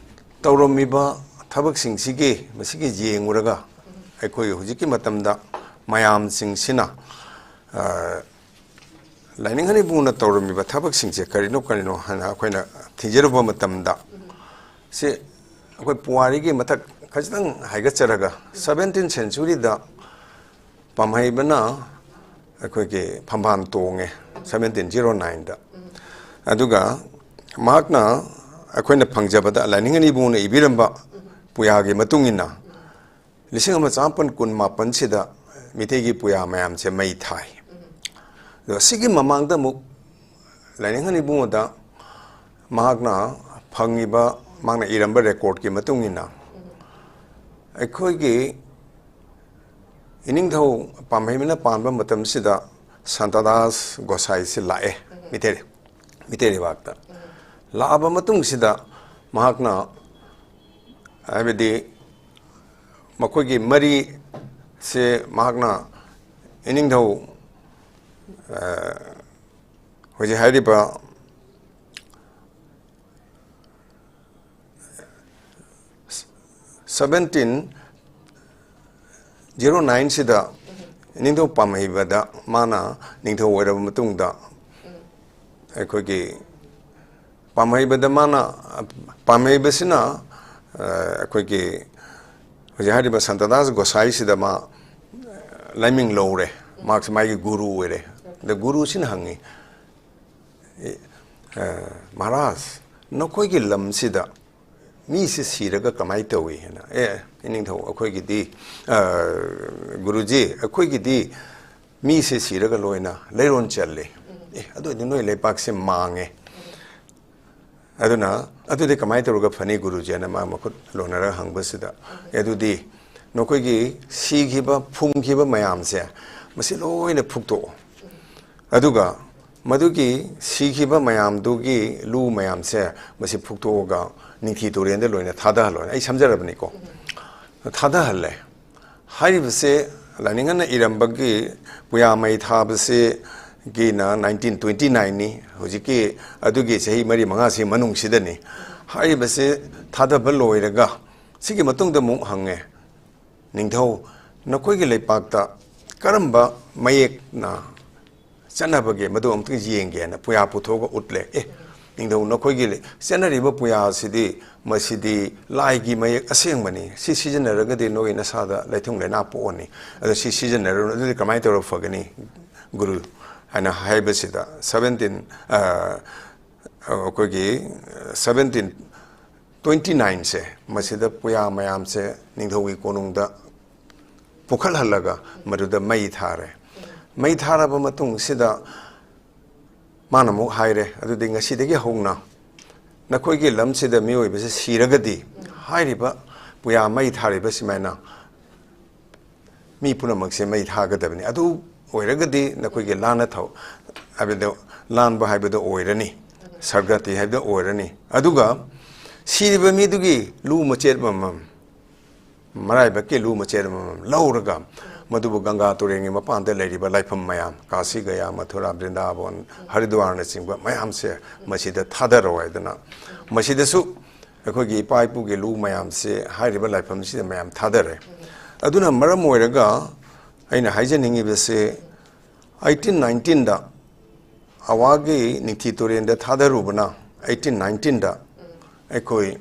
ꯇꯧꯔꯝꯃꯤꯕ ꯊꯕꯛꯁꯤꯡꯁꯤꯒꯤ, ꯃꯁꯤꯒꯤ ꯌꯦꯡꯉꯨꯔꯒ ꯑꯩꯈꯣꯏ ꯍꯧꯖꯤꯛꯀꯤ ꯃꯇꯝꯗ ꯃꯌꯥꯝꯁꯤꯡꯁꯤꯅ, ꯑ, ꯂꯥꯏꯅꯤꯡ ꯏꯕꯨꯡꯅ ꯇꯧꯔꯝꯃꯤꯕ ꯊꯕꯛꯁꯤꯡꯁꯦ ꯀꯔꯤꯅꯣ ꯀꯔꯤꯅꯣ ꯍꯥꯏꯅ ꯑꯩꯈꯣꯏꯅ ꯊꯤꯖꯔꯨꯕ ꯃꯇꯝꯗ, ꯁꯤ ꯑꯩꯈꯣꯏ ꯄꯨꯋꯥꯔꯤꯒꯤ ꯃꯊꯛ ꯈꯖꯤꯛꯇꯪ ꯍꯥꯏꯒꯠꯆꯔꯒ, ꯁꯕꯦꯟꯇꯤꯟ ꯁꯦꯟꯆꯨꯔꯤꯗ ꯄꯥꯝꯍꯩꯕꯅ ꯑꯩꯈꯣꯏꯒꯤ ꯐꯝꯕꯥꯜ ꯇꯣꯡꯉꯦ, ꯁꯕꯦꯟꯇꯤꯟ ꯖꯤꯔꯣ ꯅꯥꯏꯟꯗ꯫ ꯑꯗꯨꯒ ꯃꯍꯥꯛꯅ ꯑꯩꯈꯣꯏꯅ ꯐꯪꯖꯕꯗ ꯂꯥꯏꯅꯤꯡ ꯏꯕꯨꯡꯅ ꯏꯕꯤꯔꯝꯕ ꯄꯨꯌꯥꯒꯤ ꯃꯇꯨꯡ ꯏꯟꯅ, ꯂꯤꯁꯤꯡ ꯑꯃ ꯆꯃꯥꯄꯟ ꯀꯨꯟ ꯃꯥꯄꯟꯁꯤꯗ ꯃꯤꯇꯩꯒꯤ ꯄꯨꯌꯥ ꯃꯌꯥꯝꯁꯦ ꯃꯩ ꯊꯥꯏ꯫ ꯑꯗꯣ ꯁꯤꯒꯤ ꯃꯃꯥꯡꯗ ꯑꯃꯨꯛ ꯂꯥꯏꯅꯤꯡꯍꯟ ꯏꯕꯨꯡꯉꯣꯗ ꯃꯍꯥꯛꯅ ꯐꯪꯉꯤꯕ, ꯃꯍꯥꯛꯅ ꯏꯔꯝꯕ ꯔꯦꯀꯣꯔꯠꯀꯤ ꯃꯇꯨꯡ ꯏꯟꯅ, ꯑꯩꯈꯣꯏꯒꯤ ꯏꯅꯤꯡꯊꯧ ꯄꯥꯝꯍꯩꯕꯅ ꯄꯥꯟꯕ ꯃꯇꯝꯁꯤꯗ ꯁꯥꯟꯇꯗꯥꯁ ꯒꯣꯁꯥꯏꯁꯤ ꯂꯥꯛꯑꯦ ꯃꯤꯇꯩ, ꯃꯤꯇꯩ ꯂꯩꯕꯥꯛꯇ꯫ ꯂꯥꯛꯑꯕ ꯃꯇꯨꯡꯁꯤꯗ ꯃꯍꯥꯛꯅ, ꯍꯥꯏꯕꯗꯤ ꯃꯈꯣꯏꯒꯤ ꯃꯔꯤꯁꯦ ꯃꯍꯥꯛꯅ ꯏꯅꯤꯡꯊꯧ, ꯑ, ꯍꯧꯖꯤꯛ ꯍꯥꯏꯔꯤꯕ ꯁꯕꯦꯟꯇꯤꯟ ꯖꯤꯔꯣ ꯅꯥꯏꯟꯁꯤꯗ ꯅꯤꯡꯊꯧ ꯄꯥꯝꯍꯩꯕꯗ ꯃꯥꯅ ꯅꯤꯡꯊꯧ ꯑꯣꯏꯔꯕ ꯃꯇꯨꯡꯗ, ꯑꯩꯈꯣꯏꯒꯤ ꯄꯥꯝꯍꯩꯕꯗ ꯃꯥꯅ, ꯄꯥꯝꯍꯩꯕꯁꯤꯅ, ꯑ, ꯑꯩꯈꯣꯏꯒꯤ ꯍꯧꯖꯤꯛ ꯍꯥꯏꯔꯤꯕ ꯁꯟꯇꯗꯥꯁ ꯒꯣꯁꯥꯏꯁꯤꯗ ꯃꯥ ꯂꯥꯏꯃꯤꯡ ꯂꯧꯔꯦ, ꯃꯍꯥꯛꯁꯦ ꯃꯥꯒꯤ ꯒꯨꯔꯨ ꯑꯣꯏꯔꯦ꯫ ꯑꯗ ꯒꯨꯔꯨꯁꯤꯅ ꯍꯪꯉꯤ, "ꯑꯦ, ꯑ, ꯃꯍꯥꯔꯥꯖ, ꯅꯈꯣꯏꯒꯤ ꯂꯝꯁꯤꯗ ꯃꯤꯁꯦ ꯁꯤꯔꯒ ꯀꯃꯥꯏꯅ ꯇꯧꯏ?" ꯍꯥꯏꯅ꯫ "ꯑꯦ, ꯏꯅꯤꯡꯊꯧ, ꯑꯩꯈꯣꯏꯒꯤꯗꯤ, ꯑ, ꯒꯨꯔꯨꯖꯤ, ꯑꯩꯈꯣꯏꯒꯤꯗꯤ ꯃꯤꯁꯦ ꯁꯤꯔꯒ ꯂꯣꯏꯅ ꯂꯩꯔꯣꯟ ꯆꯜꯂꯤ꯫ ꯑꯦ, ꯑꯗꯨ ꯑꯣꯏꯗꯤ ꯅꯣꯏ ꯂꯩꯄꯥꯛꯁꯦ ꯃꯥꯡꯉꯦ꯫ ꯑꯗꯨꯅ ꯑꯗꯨꯗꯤ ꯀꯃꯥꯏꯅ ꯇꯧꯔꯒ ꯐꯅꯤ ꯒꯨꯔꯨꯖꯤ?" ꯍꯥꯏꯅ ꯃꯥ ꯃꯈꯨꯠ ꯂꯣꯟꯅꯔꯒ ꯍꯪꯕꯁꯤꯗ, "ꯑꯦ, ꯑꯗꯨꯗꯤ ꯅꯈꯣꯏꯒꯤ ꯁꯤꯈꯤꯕ, ꯐꯨꯝꯈꯤꯕ ꯃꯌꯥꯝꯁꯦ ꯃꯁꯤ ꯂꯣꯏꯅ ꯐꯨꯛꯇꯣꯛꯑꯣ꯫ ꯑꯗꯨꯒ ꯃꯗꯨꯒꯤ ꯁꯤꯈꯤꯕ ꯃꯌꯥꯝꯗꯨꯒꯤ ꯂꯨ ꯃꯌꯥꯝꯁꯦ ꯃꯁꯤ ꯐꯨꯛꯇꯣꯛꯑꯒ ꯅꯤꯡꯊꯤ ꯇꯨꯔꯦꯟꯗ ꯂꯣꯏꯅ ꯊꯥꯗꯍꯜꯂꯣ"꯫ ꯑꯩ ꯁꯝꯖꯔꯕꯅꯤꯀꯣ꯫ ꯊꯥꯗꯍꯜꯂꯦ꯫ ꯍꯥꯏꯔꯤꯕꯁꯦ ꯂꯥꯏꯅꯤꯡꯍꯟꯅ ꯏꯔꯝꯕꯒꯤ ꯄꯨꯌꯥ ꯃꯩ ꯊꯥꯕꯁꯦ ꯒꯤꯅ nineteen twenty nineꯅꯤ꯫ ꯍꯧꯖꯤꯛꯀꯤ ꯑꯗꯨꯒꯤ ꯆꯍꯤ ꯃꯔꯤ ꯃꯉꯥꯁꯤ ꯃꯅꯨꯡꯁꯤꯗꯅꯤ꯫ ꯍꯥꯏꯔꯤꯕꯁꯦ ꯊꯥꯗꯕ ꯂꯣꯏꯔꯒ ꯁꯤꯒꯤ ꯃꯇꯨꯡꯗ ꯑꯃꯨꯛ ꯍꯪꯉꯦ, "ꯅꯤꯡꯊꯧ, ꯅꯈꯣꯏꯒꯤ ꯂꯩꯄꯥꯛꯇ ꯀꯔꯝꯕ ꯃꯌꯦꯛꯅ ꯆꯠꯅꯕꯒꯦ, ꯃꯗꯨ ꯑꯃꯨꯛꯇꯪ ꯌꯦꯡꯒꯦꯅ" ꯄꯨꯌꯥ ꯄꯨꯊꯣꯛꯑꯒ ꯎꯠꯂꯦ꯫ "ꯑꯦ, ꯅꯤꯡꯊꯧ, ꯅꯈꯣꯏꯒꯤ ꯂꯩ-, ꯆꯠꯅꯔꯤꯕ ꯄꯨꯌꯥꯁꯤꯗꯤ, ꯃꯁꯤꯗꯤ ꯂꯥꯏꯒꯤ ꯃꯌꯦꯛ ꯑꯁꯦꯡꯕꯅꯤ꯫ ꯁꯤ ꯁꯤꯖꯤꯟꯅꯔꯒꯗꯤ ꯅꯣꯏ ꯅꯁꯥꯗ ꯂꯩꯊꯨꯡ ꯂꯩꯅꯥ ꯄꯣꯛꯑꯅꯤ꯫ ꯑꯗꯣ ꯁꯤ ꯁꯤꯖꯤꯟꯅꯔꯨꯅꯨ꯫ ꯑꯗꯨꯗꯤ ꯀꯃꯥꯏꯅ ꯇꯧꯔꯒ ꯐꯒꯅꯤ, ꯒꯨꯔꯨ?" ꯍꯥꯏꯅ ꯍꯥꯏꯕꯁꯤꯗ, seventeen, ꯑ, ꯑꯩꯈꯣꯏꯒꯤ seventeen twenty nineꯁꯦ, ꯃꯁꯤꯗ ꯄꯨꯌꯥ ꯃꯌꯥꯝꯁꯦ ꯅꯤꯡꯊꯧꯒꯤ ꯀꯣꯅꯨꯡꯗ ꯄꯨꯈꯠꯍꯜꯂꯒ ꯃꯗꯨꯗ ꯃꯩ ꯊꯥꯔꯦ꯫ ꯃꯩ ꯊꯥꯔꯕ ꯃꯇꯨꯡꯁꯤꯗ ꯃꯥꯅ ꯑꯃꯨꯛ ꯍꯥꯏꯔꯦ, "ꯑꯗꯨꯗꯤ ꯉꯁꯤꯗꯒꯤ ꯍꯧꯅ ꯅꯈꯣꯏꯒꯤ ꯂꯝꯁꯤꯗ ꯃꯤꯑꯣꯏꯕꯁꯦ ꯁꯤꯔꯒꯗꯤ ꯍꯥꯏꯔꯤꯕ ꯄꯨꯌꯥ ꯃꯩ ꯊꯥꯔꯤꯕ ꯁꯨꯃꯥꯏꯅ ꯃꯤ ꯄꯨꯝꯅꯃꯛꯁꯦ ꯃꯩ ꯊꯥꯒꯗꯕꯅꯤ꯫ ꯑꯗꯨ ꯑꯣꯏꯔꯒꯗꯤ ꯅꯈꯣꯏꯒꯤ ꯂꯥꯟꯅ ꯊꯧ-, ꯍꯥꯏꯕꯗꯣ, ꯂꯥꯟꯕ ꯍꯥꯏꯕꯗꯣ ꯑꯣꯏꯔꯅꯤ, ꯁꯔꯒꯇꯤ ꯍꯥꯏꯕꯗꯣ ꯑꯣꯏꯔꯅꯤ꯫ ꯑꯗꯨꯒ ꯁꯤꯔꯤꯕ ꯃꯤꯗꯨꯒꯤ ꯂꯨ ꯃꯆꯦꯠ ꯑꯃꯃꯝ, ꯃꯔꯥꯏꯕꯛꯀꯤ ꯂꯨ ꯃꯆꯦꯠ ꯑꯃꯃꯝ ꯂꯧꯔꯒ ꯃꯗꯨꯕꯨ ꯒꯪꯒꯥ ꯇꯨꯔꯦꯜꯒꯤ ꯃꯄꯥꯟꯗ ꯂꯩꯔꯤꯕ ꯂꯥꯏꯐꯝ ꯃꯌꯥꯝ, ꯀꯥꯁꯤ, ꯒꯌꯥ, ꯃꯊꯨꯔꯥ, ꯕ꯭ꯔꯤꯟꯗꯥꯕꯣꯟ, ꯍꯔꯤꯗ꯭ꯋꯥꯔꯅꯆꯤꯡꯕ ꯃꯌꯥꯝꯁꯦ ꯃꯁꯤꯗ ꯊꯥꯗꯔꯣ" ꯍꯥꯏꯗꯅ ꯃꯁꯤꯗꯁꯨ ꯑꯩꯈꯣꯏꯒꯤ ꯏꯄꯥ ꯏꯄꯨꯒꯤ ꯂꯨ ꯃꯌꯥꯝꯁꯦ ꯍꯥꯏꯔꯤꯕ ꯂꯥꯏꯐꯝꯁꯤꯗ ꯃꯌꯥꯝ ꯊꯥꯗꯔꯦ꯫ ꯑꯗꯨꯅ ꯃꯔꯝ ꯑꯣꯏꯔꯒ ꯑꯩꯅ ꯍꯥꯏꯖꯅꯤꯡꯉꯤꯕꯁꯦ, eighteen nineteenꯗ ꯑꯋꯥꯒꯤ ꯅꯤꯡꯊꯤ ꯇꯨꯔꯦꯟꯗ ꯊꯥꯗꯔꯨꯕꯅ, eighteen nineteenꯗ ꯑꯩꯈꯣꯏ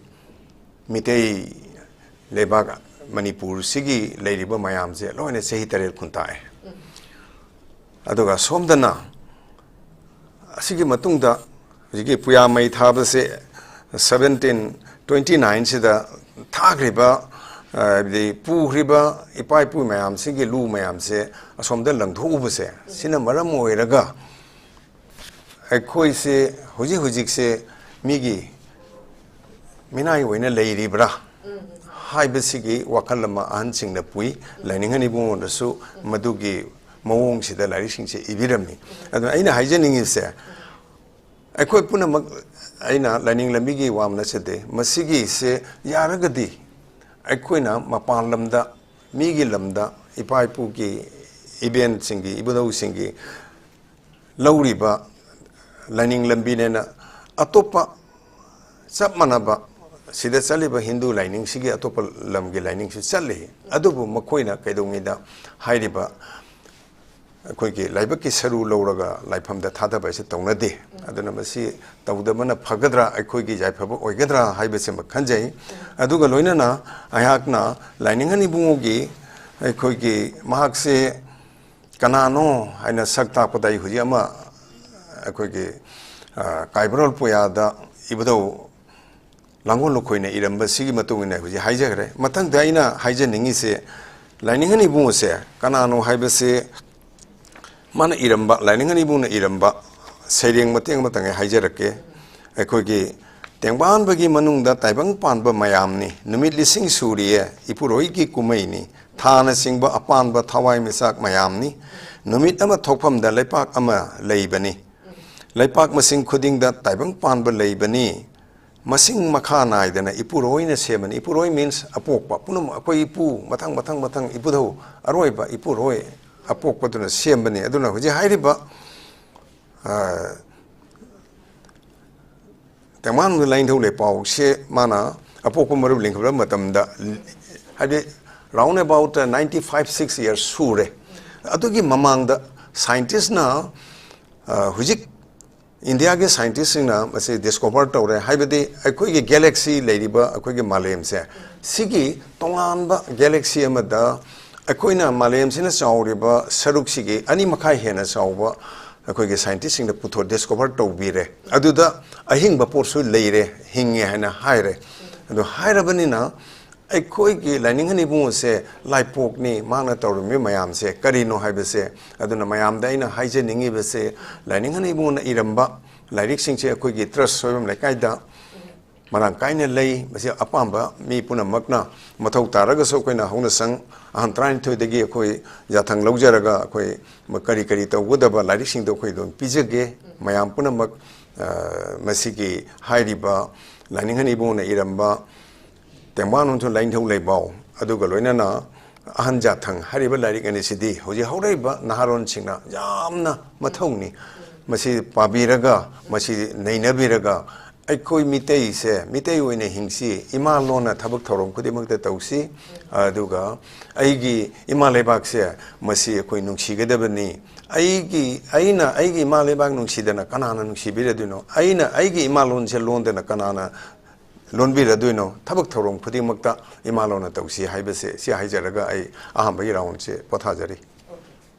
ꯃꯤꯇꯩ ꯂꯩꯕꯥꯛ ꯃꯅꯤꯄꯨꯔꯁꯤꯒꯤ ꯂꯩꯔꯤꯕ ꯃꯌꯥꯝꯁꯦ ꯂꯣꯏꯅ ꯆꯍꯤ ꯇꯔꯦꯠ ꯈꯨꯟꯇꯥꯛꯑꯦ꯫ ꯑꯗꯨꯒ ꯁꯣꯝꯗꯅ ꯑꯁꯤꯒꯤ ꯃꯇꯨꯡꯗ ꯍꯧꯖꯤꯛꯀꯤ ꯄꯨꯌꯥ ꯃꯩ ꯊꯥꯕꯁꯦ seventeen twenty nineꯁꯤꯗ ꯊꯥꯈ꯭ꯔꯤꯕ, ꯑ, ꯍꯥꯏꯕꯗꯤ ꯄꯨꯈ꯭ꯔꯤꯕ ꯏꯄꯥ ꯏꯄꯨ ꯃꯌꯥꯝꯁꯤꯒꯤ ꯂꯨ ꯃꯌꯥꯝꯁꯦ ꯑꯁꯣꯝꯗ ꯂꯪꯊꯣꯛꯎꯕꯁꯦ, ꯁꯤꯅ ꯃꯔꯝ ꯑꯣꯏꯔꯒ ꯑꯩꯈꯣꯏꯁꯦ ꯍꯧꯖꯤꯛ ꯍꯧꯖꯤꯛꯁꯦ ꯃꯤꯒꯤ ꯃꯤꯅꯥꯏ ꯑꯣꯏꯅ ꯂꯩꯔꯤꯕ꯭ꯔꯥ ꯍꯥꯏꯕꯁꯤꯒꯤ ꯋꯥꯈꯜ ꯑꯃ ꯑꯍꯟꯁꯤꯡꯅ ꯄꯨꯏ꯫ ꯂꯥꯏꯅꯤꯡ ꯏꯕꯨꯡꯉꯣꯅꯁꯨ ꯃꯗꯨꯒꯤ ꯃꯑꯣꯡꯁꯤꯗ ꯂꯥꯏꯔꯤꯛꯁꯤꯡꯁꯦ ꯏꯕꯤꯔꯝꯃꯤ꯫ ꯑꯗꯨꯅ ꯑꯩꯅ ꯍꯥꯏꯖꯅꯤꯡꯉꯤꯁꯦ, ꯑꯩꯈꯣꯏ ꯄꯨꯝꯅꯃꯛ, ꯑꯩꯅ ꯂꯥꯏꯅꯤꯡ ꯂꯝꯕꯤꯒꯤ ꯋꯥ ꯅꯠꯆꯗꯦ, ꯃꯁꯤꯒꯤꯁꯦ ꯌꯥꯔꯒꯗꯤ ꯑꯩꯈꯣꯏꯅ ꯃꯄꯥꯟ ꯂꯝꯗ, ꯃꯤꯒꯤ ꯂꯝꯗ, ꯏꯄꯥ ꯏꯄꯨꯒꯤ ꯏꯕꯦꯟꯁꯤꯡꯒꯤ, ꯏꯕꯨꯙꯧꯁꯤꯡꯒꯤ ꯂꯧꯔꯤꯕ ꯂꯥꯏꯅꯤꯡ ꯂꯝꯕꯤꯅꯦꯅ ꯑꯇꯣꯞꯄ ꯆꯞ ꯃꯥꯟꯅꯕ ꯁꯤꯗ ꯆꯠꯂꯤꯕ ꯍꯤꯟꯗꯨ ꯂꯥꯏꯅꯤꯡꯁꯤꯒꯤ ꯑꯇꯣꯞꯄ ꯂꯝꯒꯤ ꯂꯥꯏꯅꯤꯡꯁꯨ ꯆꯠꯂꯤ꯫ ꯑꯗꯨꯕꯨ ꯃꯈꯣꯏꯅ ꯀꯩꯗꯧꯉꯩꯗ ꯍꯥꯏꯔꯤꯕ ꯑꯩꯈꯣꯏꯒꯤ ꯂꯥꯏꯕꯛꯀꯤ ꯁꯔꯨ ꯂꯧꯔꯒ ꯂꯥꯏꯐꯝꯗ ꯊꯥꯗꯕ ꯍꯥꯏꯁꯦ ꯇꯧꯅꯗꯦ꯫ ꯑꯗꯨꯅ ꯃꯁꯤ ꯇꯧꯗꯕꯅ ꯐꯒꯗ꯭ꯔꯥ, ꯑꯩꯈꯣꯏꯒꯤ ꯌꯥꯏꯐꯕ ꯑꯣꯏꯒꯗ꯭ꯔꯥ ꯍꯥꯏꯕꯁꯤꯃ ꯈꯟꯖꯩ꯫ ꯑꯗꯨꯒ ꯂꯣꯏꯅꯅ ꯑꯩꯍꯥꯛꯅ ꯂꯥꯏꯅꯤꯡꯍꯟ ꯏꯕꯨꯡꯉꯣꯒꯤ ꯑꯩꯈꯣꯏꯒꯤ ꯃꯍꯥꯛꯁꯦ ꯀꯅꯥꯅꯣ ꯍꯥꯏꯅ ꯁꯛ ꯇꯥꯛꯄꯗ ꯑꯩ ꯍꯧꯖꯤꯛ ꯑꯃ ꯑꯩꯈꯣꯏꯒꯤ, ꯑ, ꯀꯥꯏꯕꯔꯣꯜ ꯄꯨꯌꯥꯗ ꯏꯕꯨꯙꯧ ꯂꯥꯡꯒꯣꯜ ꯂꯨꯈꯣꯏꯅ ꯏꯔꯝꯕꯁꯤꯒꯤ ꯃꯇꯨꯡ ꯏꯟꯅ ꯍꯧꯖꯤꯛ ꯍꯥꯏꯖꯈ꯭ꯔꯦ꯫ ꯃꯊꯪꯗ ꯑꯩꯅ ꯍꯥꯏꯖꯅꯤꯡꯉꯤꯁꯦ, ꯂꯥꯏꯅꯤꯡꯍꯟ ꯏꯕꯨꯡꯉꯣꯁꯦ ꯀꯅꯥꯅꯣ ꯍꯥꯏꯕꯁꯦ ꯃꯥꯅ ꯏꯔꯝꯕ, ꯂꯥꯏꯅꯤꯡꯍꯟ ꯏꯕꯨꯡꯅ ꯏꯔꯝꯕ ꯁꯩꯔꯦꯡ ꯃꯇꯦꯛ ꯑꯃꯇꯪ ꯑꯩ ꯍꯥꯏꯖꯔꯛꯀꯦ꯫ ꯑꯩꯈꯣꯏꯒꯤ ꯇꯦꯡꯕꯥꯟꯕꯒꯤ ꯃꯅꯨꯡꯗ ꯇꯥꯏꯕꯪ ꯄꯥꯟꯕ ꯃꯌꯥꯝꯅꯤ, ꯅꯨꯃꯤꯠ ꯂꯤꯁꯤꯡ ꯁꯨꯔꯤꯌꯦ, ꯏꯄꯨꯔꯣꯏꯒꯤ ꯀꯨꯝꯍꯩꯅꯤ, ꯊꯥꯅꯆꯤꯡꯕ ꯑꯄꯥꯟꯕ ꯊꯋꯥꯏ ꯃꯤꯆꯥꯛ ꯃꯌꯥꯝꯅꯤ, ꯅꯨꯃꯤꯠ ꯑꯃ ꯊꯣꯛꯐꯝꯗ ꯂꯩꯄꯥꯛ ꯑꯃ ꯂꯩꯕꯅꯤ, ꯂꯩꯄꯥꯛ ꯃꯁꯤꯡ ꯈꯨꯗꯤꯡꯗ ꯇꯥꯏꯕꯪ ꯄꯥꯟꯕ ꯂꯩꯕꯅꯤ, ꯃꯁꯤꯡ ꯃꯈꯥ ꯅꯥꯏꯗꯅ ꯏꯄꯨꯔꯣꯏꯅ ꯁꯦꯝꯕꯅꯤ꯫ ꯏꯄꯨꯔꯣꯏ means ꯑꯄꯣꯛꯄ ꯄꯨꯝꯅꯃꯛ, ꯑꯩꯈꯣꯏ ꯏꯄꯨ ꯃꯊꯪ ꯃꯊꯪ ꯃꯊꯪ ꯏꯄꯨꯙꯧ ꯑꯔꯣꯏꯕ ꯏꯄꯨꯔꯣꯏ ꯑꯄꯣꯛꯄꯗꯨꯅ ꯁꯦꯝꯕꯅꯤ꯫ ꯑꯗꯨꯅ ꯍꯧꯖꯤꯛ ꯍꯥꯏꯔꯤꯕ, ꯑ, ꯇꯦꯡꯕꯥꯟꯕ ꯂꯥꯏꯅꯤꯡꯊꯧ ꯂꯩꯄꯥꯎꯁꯦ ꯃꯥꯅ ꯑꯄꯣꯛꯄ ꯃꯔꯨꯞ ꯂꯤꯡꯈꯠꯂꯕ ꯃꯇꯝꯗ, ꯍꯥꯏꯗꯤ round about ninety five six years ꯁꯨꯔꯦ꯫ ꯑꯗꯨꯒꯤ ꯃꯃꯥꯡꯗ scientistꯅ, ꯑ, ꯍꯧꯖꯤꯛ ꯏꯟꯗꯤꯌꯥꯒꯤ scientistꯁꯤꯡꯅ ꯃꯁꯤ discover ꯇꯧꯔꯦ, ꯍꯥꯏꯕꯗꯤ ꯑꯩꯈꯣꯏꯒꯤ galaxy ꯂꯩꯔꯤꯕ ꯑꯩꯈꯣꯏꯒꯤ ꯃꯥꯂꯦꯝꯁꯦ, ꯁꯤꯒꯤ ꯇꯣꯉꯥꯟꯕ galaxy ꯑꯃꯗ ꯑꯩꯈꯣꯏꯅ ꯃꯥꯂꯦꯝꯁꯤꯅ ꯆꯥꯎꯔꯤꯕ ꯁꯔꯨꯛꯁꯤꯒꯤ ꯑꯅꯤ ꯃꯈꯥꯏ ꯍꯦꯟꯅ ꯆꯥꯎꯕ ꯑꯩꯈꯣꯏꯒꯤ scientistꯁꯤꯡꯅ ꯄꯨꯊꯣꯛ discover ꯇꯧꯕꯤꯔꯦ꯫ ꯑꯗꯨꯗ ꯑꯍꯤꯡꯕ ꯄꯣꯠꯁꯨ ꯂꯩꯔꯦ, ꯍꯤꯡꯉꯦ ꯍꯥꯏꯅ ꯍꯥꯏꯔꯦ꯫ ꯑꯗꯨ ꯍꯥꯏꯔꯕꯅꯤꯅ ꯑꯩꯈꯣꯏꯒꯤ ꯂꯥꯏꯅꯤꯡꯍꯟ ꯏꯕꯨꯡꯉꯣꯁꯦ ꯂꯥꯏꯄꯣꯛꯅꯤ, ꯃꯥꯅ ꯇꯧꯔꯝꯃꯤ ꯃꯌꯥꯝꯁꯦ ꯀꯔꯤꯅꯣ ꯍꯥꯏꯕꯁꯦ꯫ ꯑꯗꯨꯅ ꯃꯌꯥꯝꯗ ꯑꯩꯅ ꯍꯥꯏꯖꯅꯤꯡꯉꯤꯕꯁꯦ, ꯂꯥꯏꯅꯤꯡꯍꯟ ꯏꯕꯨꯡꯉꯣꯅ ꯏꯔꯝꯕ ꯂꯥꯏꯔꯤꯛꯁꯤꯡꯁꯦ ꯑꯩꯈꯣꯏꯒꯤ ꯇ꯭ꯔꯁ ꯁꯣꯏꯕꯝ ꯂꯩꯀꯥꯏꯗ ꯃꯔꯥꯡ ꯀꯥꯏꯅ ꯂꯩ꯫ ꯃꯁꯤ ꯑꯄꯥꯝꯕ ꯃꯤ ꯄꯨꯝꯅꯃꯛꯅ, ꯃꯊꯧ ꯇꯥꯔꯒꯁꯨ ꯑꯩꯈꯣꯏꯅ ꯍꯧꯅꯁꯪ ꯑꯍꯟ ꯇꯔꯥꯅꯤꯊꯣꯏꯗꯒꯤ ꯑꯩꯈꯣꯏ ꯌꯥꯊꯪ ꯂꯧꯖꯔꯒ ꯑꯩꯈꯣꯏ ꯀꯔꯤ ꯀꯔꯤ ꯇꯧꯒꯗꯕ ꯂꯥꯏꯔꯤꯛꯁꯤꯡꯗꯣ ꯑꯩꯈꯣꯏ ꯑꯗꯨꯝ ꯄꯤꯖꯒꯦ꯫ ꯃꯌꯥꯝ ꯄꯨꯝꯅꯃꯛ, ꯑ, ꯃꯁꯤꯒꯤ ꯍꯥꯏꯔꯤꯕ ꯂꯥꯏꯅꯤꯡꯍꯟ ꯏꯕꯨꯡꯉꯣꯅ ꯏꯔꯝꯕ ꯇꯦꯡꯕꯥꯟ ꯑꯃꯁꯨꯡ ꯂꯥꯏꯅꯤꯡꯊꯧ ꯂꯩꯕꯥꯎ, ꯑꯗꯨꯒ ꯂꯣꯏꯅꯅ ꯑꯍꯟ ꯖꯥꯊꯪ ꯍꯥꯏꯔꯤꯕ ꯂꯥꯏꯔꯤꯛ ꯑꯅꯤꯁꯤꯗꯤ ꯍꯧꯖꯤꯛ ꯍꯧꯔꯛꯏꯕ ꯅꯍꯥꯔꯣꯟꯁꯤꯡꯅ ꯌꯥꯝꯅ ꯃꯊꯧꯅꯤ꯫ ꯃꯁꯤ ꯄꯥꯕꯤꯔꯒ, ꯃꯁꯤ ꯅꯩꯅꯕꯤꯔꯒ, ꯑꯩꯈꯣꯏ ꯃꯤꯇꯩꯁꯦ ꯃꯤꯇꯩ ꯑꯣꯏꯅ ꯍꯤꯡꯁꯤ, ꯏꯃꯥ ꯂꯣꯟꯅ ꯊꯕꯛ ꯊꯧꯔꯝ ꯈꯨꯗꯤꯡꯃꯛꯇ ꯇꯧꯁꯤ, ꯑꯗꯨꯒ ꯑꯩꯒꯤ ꯏꯃꯥ ꯂꯩꯕꯥꯛꯁꯦ ꯃꯁꯤ ꯑꯩꯈꯣꯏ ꯅꯨꯡꯁꯤꯒꯗꯕꯅꯤ꯫ ꯑꯩꯒꯤ, ꯑꯩꯅ ꯑꯩꯒꯤ ꯏꯃꯥ ꯂꯩꯕꯥꯛ ꯅꯨꯡꯁꯤꯗꯅ ꯀꯅꯥꯅ ꯅꯨꯡꯁꯤꯕꯤꯔꯗꯣꯏꯅꯣ? ꯑꯩꯅ ꯑꯩꯒꯤ ꯏꯃꯥ ꯂꯣꯟꯁꯦ ꯂꯣꯟꯗꯅ ꯀꯅꯥꯅ ꯂꯣꯟꯕꯤꯔꯗꯣꯏꯅꯣ? ꯊꯕꯛ ꯊꯧꯔꯝ ꯈꯨꯗꯤꯡꯃꯛꯇ ꯏꯃꯥ ꯂꯣꯟꯅ ꯇꯧꯁꯤ ꯍꯥꯏꯕꯁꯦ, ꯁꯤ ꯍꯥꯏꯖꯔꯒ ꯑꯩ ꯑꯍꯥꯟꯕꯒꯤ ꯔꯥꯎꯟꯁꯦ ꯄꯣꯊꯥꯖꯔꯤ꯫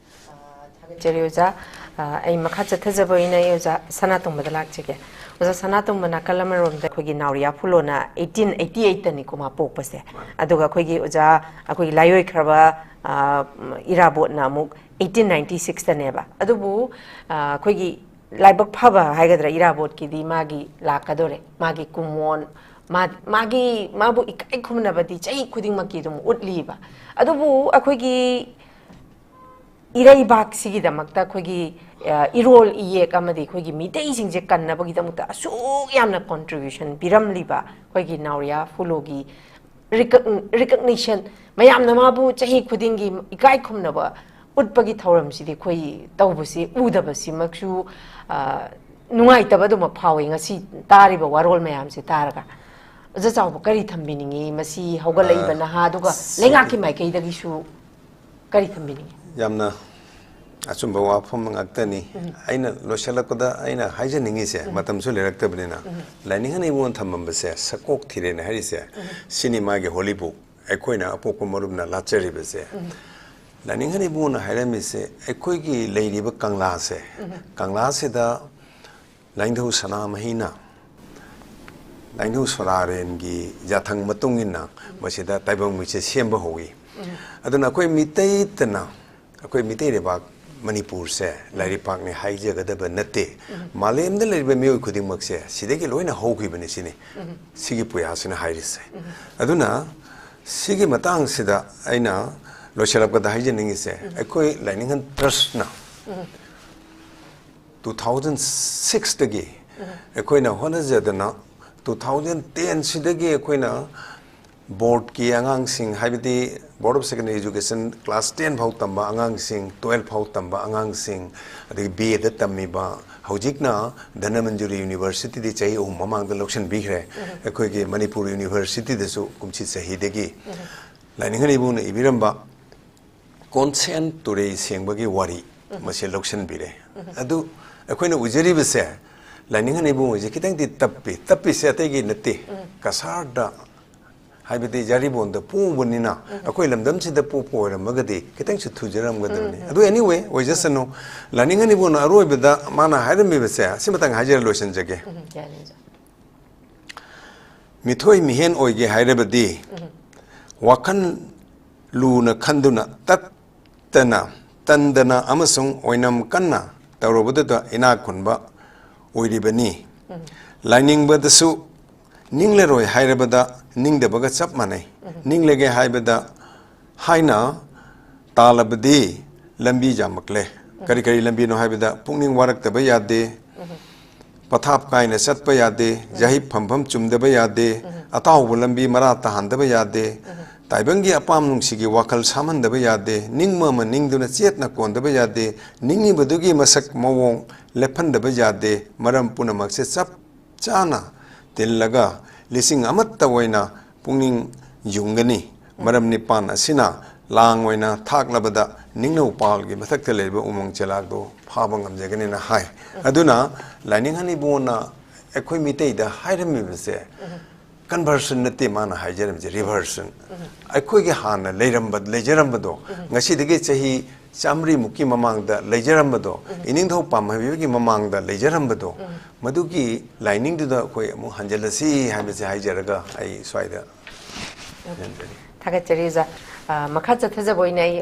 ꯊꯥꯒꯠꯆꯔꯤ ꯑꯣꯖꯥ꯫ ꯑ, ꯑꯩ ꯃꯈꯥ ꯆꯠꯊꯖꯕ ꯑꯣꯏꯅ ꯑꯩ ꯑꯣꯖꯥ ꯁꯅꯥꯇꯣꯝꯕꯗ ꯂꯥꯛꯆꯒꯦ꯫ ꯑꯣꯖꯥ ꯁꯅꯥꯇꯣꯝꯕ, ꯅꯥꯀꯜ ꯑꯃꯔꯣꯝꯗ ꯑꯩꯈꯣꯏꯒꯤ ꯅꯥꯎꯔꯤꯌꯥ ꯐꯨꯂꯣꯅ eighteen eighty eight ꯇꯅꯤꯀꯣ ꯃꯥ ꯄꯣꯛꯄꯁꯦ꯫ ꯑꯗꯨꯒ ꯑꯩꯈꯣꯏꯒꯤ ꯑꯣꯖꯥ, ꯑꯩꯈꯣꯏꯒꯤ ꯂꯥꯏꯑꯣꯏꯈ꯭ꯔꯕ, ꯑ, ꯏꯔꯥꯕꯣꯠꯅ ꯑꯃꯨꯛ eighteen ninety six ꯇꯅꯦꯕ꯫ ꯑꯗꯨꯕꯨ, ꯑ, ꯑꯩꯈꯣꯏꯒꯤ ꯂꯥꯏꯕꯛ ꯐꯕ ꯍꯥꯏꯒꯗ꯭ꯔꯥ, ꯏꯔꯥꯕꯣꯠꯀꯤꯗꯤ ꯃꯥꯒꯤ ꯂꯥꯛꯀꯗꯣꯔꯦ, ꯃꯥꯒꯤ ꯀꯨꯝꯑꯣꯟ, ꯃꯥ-, ꯃꯥꯒꯤ, ꯃꯥꯕꯨ ꯏꯀꯥꯏ ꯈꯨꯝꯅꯕꯗꯤ ꯆꯍꯤ ꯈꯨꯗꯤꯡꯃꯛꯀꯤ ꯑꯗꯨꯝ ꯎꯠꯂꯤꯕ꯫ ꯑꯗꯨꯕꯨ ꯑꯩꯈꯣꯏꯒꯤ ꯏꯔꯩꯕꯥꯛꯁꯤꯒꯤꯗꯃꯛꯇ ꯑꯩꯈꯣꯏꯒꯤ, ꯑ, ꯏꯔꯣꯜ ꯏꯌꯦꯛ ꯑꯃꯗꯤ ꯑꯩꯈꯣꯏꯒꯤ ꯃꯤꯇꯩꯁꯤꯡꯁꯦ ꯀꯟꯅꯕꯒꯤꯗꯃꯛꯇ ꯑꯁꯨꯛ ꯌꯥꯝꯅ contribution ꯄꯤꯔꯝꯂꯤꯕ ꯑꯩꯈꯣꯏꯒꯤ ꯅꯥꯎꯔꯤꯌꯥ ꯐꯨꯂꯣꯒꯤ recogn-, recognition, ꯃꯌꯥꯝꯅ ꯃꯥꯕꯨ ꯆꯍꯤ ꯈꯨꯗꯤꯡꯒꯤ ꯏꯀꯥꯏ ꯈꯨꯝꯅꯕ ꯎꯠꯄꯒꯤ ꯊꯧꯔꯝꯁꯤꯗꯤ ꯑꯩꯈꯣꯏ ꯇꯧꯕꯁꯤ, ꯎꯗꯕꯁꯤꯃꯛꯁꯨ, ꯑ, ꯅꯨꯡꯉꯥꯏꯇꯕ ꯑꯗꯨꯃꯛ ꯐꯥꯎꯏ ꯉꯁꯤ ꯇꯥꯔꯤꯕ ꯋꯥꯔꯣꯜ ꯃꯌꯥꯝꯁꯦ ꯇꯥꯔꯒ꯫ ꯑꯣꯖꯥ ꯆꯥꯎꯕ, ꯀꯔꯤ ꯊꯝꯕꯤꯅꯤꯡꯉꯤ ꯃꯁꯤ ꯍꯧꯒꯠꯂꯛꯏꯕ ꯑ, ꯅꯍꯥ ꯑꯗꯨꯒ ꯁꯤꯒꯤ ꯂꯩꯉꯥꯛꯀꯤ ꯃꯥꯏꯀꯩꯗꯒꯤꯁꯨ ꯀꯔꯤ ꯊꯝꯕꯤꯅꯤꯡꯉꯤ? ꯌꯥꯝꯅ ꯑꯆꯨꯝꯕ ꯋꯥꯐꯝ ꯉꯥꯛꯇꯅꯤ꯫ ꯑꯩꯅ ꯂꯣꯏꯁꯤꯜꯂꯛꯄꯗ ꯑꯩꯅ ꯍꯥꯏꯖꯅꯤꯡꯉꯤꯁꯦ, ꯃꯇꯝꯁꯨ ꯂꯩꯔꯛꯇꯕꯅꯤꯅ, ꯂꯥꯏꯅꯤꯡꯍꯟ ꯏꯕꯣꯟ ꯊꯝꯃꯝꯕꯁꯦ, ꯁꯛꯀꯣꯛ ꯊꯤꯔꯦꯅ ꯍꯥꯏꯔꯤꯁꯦ, ꯁꯤꯅꯤ ꯃꯥꯒꯤ holy book, ꯑꯩꯈꯣꯏꯅ ꯑꯄꯣꯛꯄ ꯃꯔꯨꯞꯅ ꯂꯥꯠꯆꯔꯤꯕꯁꯦ꯫ ꯂꯥꯏꯅꯤꯡꯍꯟ ꯏꯕꯣꯟꯅ ꯍꯥꯏꯔꯝꯃꯤꯁꯦ, ꯑꯩꯈꯣꯏꯒꯤ ꯂꯩꯔꯤꯕ ꯀꯪꯂꯥꯁꯦ, ꯀꯪꯂꯥꯁꯤꯗ ꯂꯥꯏꯅꯤꯡꯊꯧ ꯁꯅꯥꯃꯍꯤꯅ ꯂꯥꯏꯅꯤꯡꯊꯧ ꯁꯣꯔꯥꯔꯦꯟꯒꯤ ꯌꯥꯊꯪ ꯃꯇꯨꯡ ꯏꯟꯅ ꯃꯁꯤꯗ ꯇꯥꯏꯕꯪ ꯃꯤꯁꯦ ꯁꯦꯝꯕ ꯍꯧꯏ꯫ ꯑꯗꯨꯅ ꯑꯩꯈꯣꯏ ꯃꯤꯇꯩꯇꯅ, ꯑꯩꯈꯣꯏ ꯃꯤꯇꯩ ꯂꯩꯕꯥꯛ ꯃꯅꯤꯄꯨꯔꯁꯦ ꯂꯥꯏꯔꯩꯄꯥꯛꯅꯤ ꯍꯥꯏꯖꯒꯗꯕ ꯅꯠꯇꯦ꯫ ꯃꯥꯂꯦꯝꯗ ꯂꯩꯔꯤꯕ ꯃꯤꯑꯣꯏ ꯈꯨꯗꯤꯡꯃꯛꯁꯦ ꯁꯤꯗꯒꯤ ꯂꯣꯏꯅ ꯍꯧꯈꯤꯕꯅꯤ ꯁꯤꯅꯤ ꯁꯤꯒꯤ ꯄꯨꯌꯥꯁꯤꯅ ꯍꯥꯏꯔꯤꯁꯦ꯫ ꯑꯗꯨꯅ ꯁꯤꯒꯤ ꯃꯇꯥꯡꯁꯤꯗ ꯑꯩꯅ ꯂꯣꯏꯁꯤꯜꯂꯛꯄꯗ ꯍꯥꯏꯖꯅꯤꯡꯉꯤꯁꯦ, ꯑꯩꯈꯣꯏ ꯂꯥꯏꯅꯤꯡꯍꯟ ꯇ꯭ꯔꯁꯅ two thousand six ꯇꯒꯤ ꯑꯩꯈꯣꯏꯅ ꯍꯣꯠꯅꯖꯗꯅ, two thousand ten ꯁꯤꯗꯒꯤ ꯑꯩꯈꯣꯏꯅ ꯕꯣꯔꯗꯀꯤ ꯑꯉꯥꯡꯁꯤꯡ, ꯍꯥꯏꯕꯗꯤ Board of Secondary Education class ten ꯐꯥꯎ ꯇꯝꯕ ꯑꯉꯥꯡꯁꯤꯡ, twelve ꯐꯥꯎ ꯇꯝꯕ ꯑꯉꯥꯡꯁꯤꯡ, ꯑꯗꯒꯤ ꯕꯤ ꯑꯦꯗ ꯇꯝꯃꯤꯕ, ꯍꯧꯖꯤꯛꯅ ꯙꯅꯃꯟꯖꯨꯔꯤ ꯌꯨꯅꯤꯚꯔꯁꯤꯇꯤꯗꯤ ꯆꯍꯤ ꯑꯍꯨꯝ ꯃꯃꯥꯡꯗ ꯂꯧꯁꯤꯟꯕꯤꯈ꯭ꯔꯦ꯫ ꯑꯩꯈꯣꯏꯒꯤ ꯃꯅꯤꯄꯨꯔ ꯌꯨꯅꯤꯚꯔꯁꯤꯇꯤꯗꯁꯨ ꯀꯨꯝꯁꯤ ꯆꯍꯤꯗꯒꯤ ꯂꯥꯏꯅꯤꯡ ꯍꯅꯤꯕꯨꯅ ꯏꯕꯤꯔꯝꯕ ꯀꯣꯟꯁꯦꯟ ꯇꯨꯔꯦ ꯁꯦꯡꯕꯒꯤ ꯋꯥꯔꯤ, ꯃꯁꯤ ꯂꯧꯁꯤꯟꯕꯤꯔꯦ꯫ ꯑꯗꯨ ꯑꯩꯈꯣꯏꯅ ꯎꯖꯔꯤꯕꯁꯦ, ꯂꯥꯏꯅꯤꯡ ꯍꯅꯤꯕꯨꯡ ꯍꯣꯏꯁꯦ ꯈꯤꯇꯪꯗꯤ ꯇꯞꯄꯤ꯫ ꯇꯞꯄꯤꯁꯦ ꯑꯇꯩꯒꯤ ꯅꯠꯇꯦ, ꯀꯁꯥꯔꯗ, ꯍꯥꯏꯕꯗꯤ ꯖꯥꯔꯤꯕꯣꯟꯗ ꯄꯣꯛꯎꯕꯅꯤꯅ, ꯑꯩꯈꯣꯏ ꯂꯝꯗꯝꯁꯤꯗ ꯄꯣꯛꯄ ꯑꯣꯏꯔꯝꯃꯒꯗꯤ ꯈꯤꯇꯪꯁꯨ ꯊꯨꯖꯔꯝꯒꯗꯕꯅꯤ꯫ ꯑꯗꯨ anyway, ꯑꯣꯏꯖꯁꯅꯨ꯫ ꯂꯥꯏꯅꯤꯡ ꯍꯅꯤꯕꯨꯡꯅ ꯑꯔꯣꯏꯕꯗ ꯃꯥꯅ ꯍꯥꯏꯔꯝꯃꯤꯕꯁꯦ, ꯁꯤꯃꯇꯪ ꯍꯥꯏꯖꯔ ꯂꯣꯏꯁꯤꯟꯖꯒꯦ꯫ ꯎꯝ, ꯌꯥꯅꯤ, ꯑꯣꯖꯥ꯫ ꯃꯤꯊꯣꯏ ꯃꯤꯍꯦꯟ ꯑꯣꯏꯒꯦ ꯍꯥꯏꯔꯕꯗꯤ, ꯋꯥꯈꯜ ꯂꯨꯅ ꯈꯟꯗꯨꯅ ꯇꯠꯇꯅ, ꯇꯟꯗꯅ ꯑꯃꯁꯨꯡ ꯑꯣꯏꯅꯝ ꯀꯟꯅ ꯇꯧꯔꯕꯗꯨꯗ ꯏꯅꯥꯛ ꯈꯨꯟꯕ ꯑꯣꯏꯔꯤꯕꯅꯤ꯫ ꯂꯥꯏꯅꯤꯡꯕꯗꯁꯨ ꯅꯤꯡꯂꯔꯣꯏ ꯍꯥꯏꯔꯕꯗ ꯅꯤꯡꯗꯕꯒ ꯆꯞ ꯃꯥꯟꯅꯩ꯫ ꯅꯤꯡꯂꯒꯦ ꯍꯥꯏꯕꯗ ꯍꯥꯏꯅ ꯇꯥꯜꯂꯕꯗꯤ ꯂꯝꯕꯤ ꯌꯥꯝꯃꯛꯂꯦ꯫ ꯀꯔꯤ ꯀꯔꯤ ꯂꯝꯕꯤꯅꯣ ꯍꯥꯏꯕꯗ, ꯄꯨꯛꯅꯤꯡ ꯋꯥꯔꯛꯇꯕ ꯌꯥꯗꯦ, ꯄꯊꯥꯞ ꯀꯥꯏꯅ ꯆꯠꯄ ꯌꯥꯗꯦ, ꯌꯥꯍꯤꯞ ꯐꯝꯐꯝ ꯆꯨꯝꯗꯕ ꯌꯥꯗꯦ, ꯑꯇꯥꯎꯕ ꯂꯝꯕꯤ ꯃꯔꯥ ꯇꯥꯍꯟꯗꯕ ꯌꯥꯗꯦ, ꯇꯥꯏꯕꯪꯒꯤ ꯑꯄꯥꯝ ꯅꯨꯡꯁꯤꯒꯤ ꯋꯥꯈꯜ ꯁꯥꯃꯟꯗꯕ ꯌꯥꯗꯦ, ꯅꯤꯡꯕ ꯑꯃ ꯅꯤꯡꯗꯨꯅ ꯆꯦꯠꯅ ꯀꯣꯟꯗꯕ ꯌꯥꯗꯦ, ꯅꯤꯡꯉꯤꯕꯗꯨꯒꯤ ꯃꯁꯛ ꯃꯑꯣꯡ ꯂꯦꯞꯍꯟꯗꯕ ꯌꯥꯗꯦ꯫ ꯃꯔꯝ ꯄꯨꯝꯅꯃꯛꯁꯦ ꯆꯞ ꯆꯥꯅ ꯇꯤꯜꯂꯒ ꯂꯤꯁꯤꯡ ꯑꯃꯠꯇ ꯑꯣꯏꯅ ꯄꯨꯛꯅꯤꯡ ꯌꯨꯡꯒꯅꯤ꯫ ꯃꯔꯝ ꯅꯤꯄꯥꯟ ꯑꯁꯤꯅ ꯂꯥꯡ ꯑꯣꯏꯅ ꯊꯥꯛꯂꯕꯗ ꯅꯤꯡꯅꯧ ꯄꯥꯜꯒꯤ ꯃꯊꯛꯇ ꯂꯩꯔꯤꯕ ꯎꯃꯪ ꯆꯦꯂꯥꯛꯗꯨ ꯐꯥꯕ ꯉꯝꯖꯒꯅꯤꯅ ꯍꯥꯏ꯫ ꯑꯗꯨꯅ ꯂꯥꯏꯅꯤꯡ ꯍꯅꯤꯕꯨꯡꯅ ꯑꯩꯈꯣꯏ ꯃꯤꯇꯩꯗ ꯍꯥꯏꯔꯝꯃꯤꯕꯁꯦ conversion ꯅꯠꯇꯦ ꯃꯥꯅ ꯍꯥꯏꯖꯔꯝꯃꯤꯁꯦ, reversion꯫ ꯑꯩꯈꯣꯏꯒꯤ ꯍꯥꯟꯅ ꯂꯩꯔꯝꯕ, ꯂꯩꯖꯔꯝꯕꯗꯣ, ꯉꯁꯤꯗꯒꯤ ꯆꯍꯤ ꯆꯥꯃꯔꯤꯃꯨꯛꯀꯤ ꯃꯃꯥꯡꯗ ꯂꯩꯖꯔꯝꯕꯗꯣ, ꯏꯅꯤꯡꯊꯧ ꯄꯥꯝꯍꯩꯕꯒꯤ ꯃꯃꯥꯡꯗ ꯂꯩꯖꯔꯝꯕꯗꯣ, ꯃꯗꯨꯒꯤ ꯂꯥꯏꯅꯤꯡꯗꯨꯗ ꯑꯩꯈꯣꯏ ꯑꯃꯨꯛ ꯍꯟꯖꯤꯜꯂꯁꯤ ꯍꯥꯏꯕꯁꯦ ꯍꯥꯏꯖꯔꯒ ꯑꯩ ꯁ꯭ꯋꯥꯏꯗ ꯂꯣꯏꯁꯤꯟꯖꯔꯤ꯫ ꯊꯥꯒꯠꯆꯔꯤ ꯑꯣꯖꯥ꯫ ꯑ, ꯃꯈꯥ ꯆꯠꯊꯖꯕ ꯑꯣꯏꯅ ꯑꯩ